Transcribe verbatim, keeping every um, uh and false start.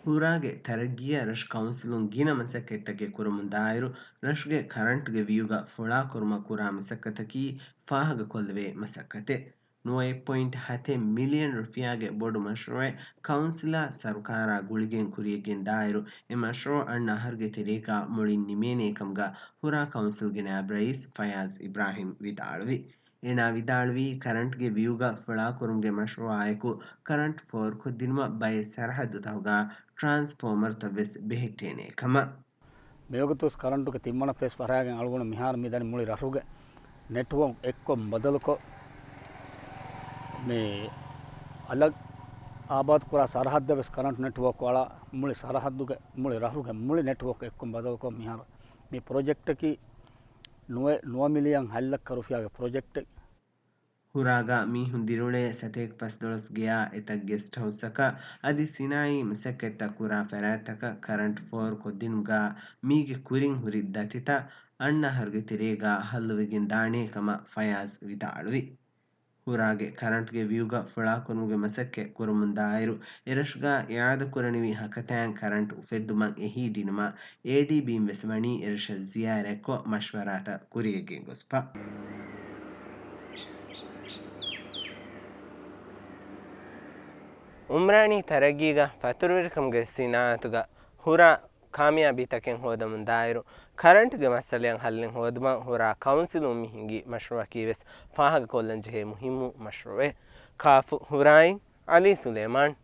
ހުރާގެ ތަރައްގީއަށް ރަށު ކައުންސިލުން ގިނަ މަސައްކަތްތަކެއް ކުރަމުންދާއިރު، ރަށުގެ ކަރަންޓްގެ ވިއުގަ ފުޅާކުރުމަށް ކުރާ މަސައްކަތަކީ ފާހަގަކޮށްލެވޭ މަސައްކަތެއް. ނުވައެއް ޕޮއިންޓް ހަތެއް މިލިއަން ރުފިޔާގެ ބޮޑު މަޝްރޫއެއް ކައުންސިލާ ސަރުކާރާ ގުޅިގެން ކުރިޔަށްގެން ދާއިރު، އެ މަޝްރޫއު އަންނަ އަހަރުގެ ތެރޭގާ މުޅިން ނިމޭނޭ ކަމުގަ ހުރާ ކައުންސިލްގެ ނާއިބް ރައީސް ފަޔާޒް އިބްރާހިމް ވިދާޅުވި. އޭނާ ވިދާޅުވީ، ކަރަންޓްގެ ވިއުގަ ފުޅާކުރުމުގެ މަޝްރޫއާއެކު ކަރަންޓް ފޯރުކޮށްދިނުމަށް ބައެއް ސަރަހައްދުތަކުގަ ޓްރާންސްފޯމަރުތައް ވެސް ބެހެއްޓޭނޭ ކަމަށް. މިވަގުތުވެސް ކަރަންޓުގެ ތިންވަނަ ފޭސް ފަރާގެން އަޅުގަނޑު މިހާރު މިދަނީ މުޅި ރަށުގެ ނެޓްވޯކް އެއްކޮށް ބަދަލުކޮށް، މި އަލަށް އާބާދުކުރާ ސަރަހައްދަށް ވެސް ކަރަންޓު ނެޓްވޯކް އަޅާ، މުޅި ސަރަހައްދުގެ މުޅި ރަށުގެ މުޅި ނެޓްވޯކް އެއްކޮށް ބަދަލުކޮށް، މިހާރު މި ޕްރޮޖެކްޓަކީ ނުވަ، ނުވަ މިލިއަން ހަތް ލައްކަ ރުފިޔާގެ ޕްރޮޖެކްޓެއް. ހުރާގަ މީހުން ދިރިއުޅޭ ސަތޭކަ ފަސްދޮޅަސް ގެޔާ އެތައް ގެސްޓް ހައުސްއަކަށް އަދި ސިނާއީ މަސައްކަތްތައް ކުރާ ފަރާތްތަކަށް ކަރަންޓް ފޯރުކޮށްދިނުމުގަ މީގެ ކުރިން ހުރި ދަތިތައް އަންނަ އަހަރުގެ ތެރޭގަ ހައްލުވެގެން ދާނޭ ކަމަށް ފަޔާޒް ވިދާޅުވި. ހުރާގެ ކަރަންޓްގެ ވިއުގަ ފުޅާކުރުމުގެ މަސައްކަތް ކުރަމުންދާއިރު، އެރަށުގަ އިއާދަކުރަނިވި ހަކަތައިން ކަރަންޓް އުފެއްދުމަށް އެހީދިނުމަށް އޭޑީބީން ވެސް ވަނީ އެރަށަށް ޒިޔާރަތްކޮށް މަޝްވަރާތައް ކުރިޔަށްގެން ގޮސްފަ. އުމްރާނީ ތަރައްގީގަ ފަތުރުވެރިކަމުގެ ސިނާއަތުގަ ހުރާ ކާމިޔާބީ ތަކެއް ހޯދަމުން ދާއިރު، ކަރަންޓްގެ މައްސަލައަށް ހައްލެއް ހޯދުމަށް ހުރާ ކައުންސިލުން މި ހިންގި މަޝްރޫއަކީ ވެސް ފާހަގަކޮށްލަން ޖެހޭ މުހިއްމު މަޝްރޫއެއް. ކާފު ހުރާއިން އަލީ ސުލޭމާން.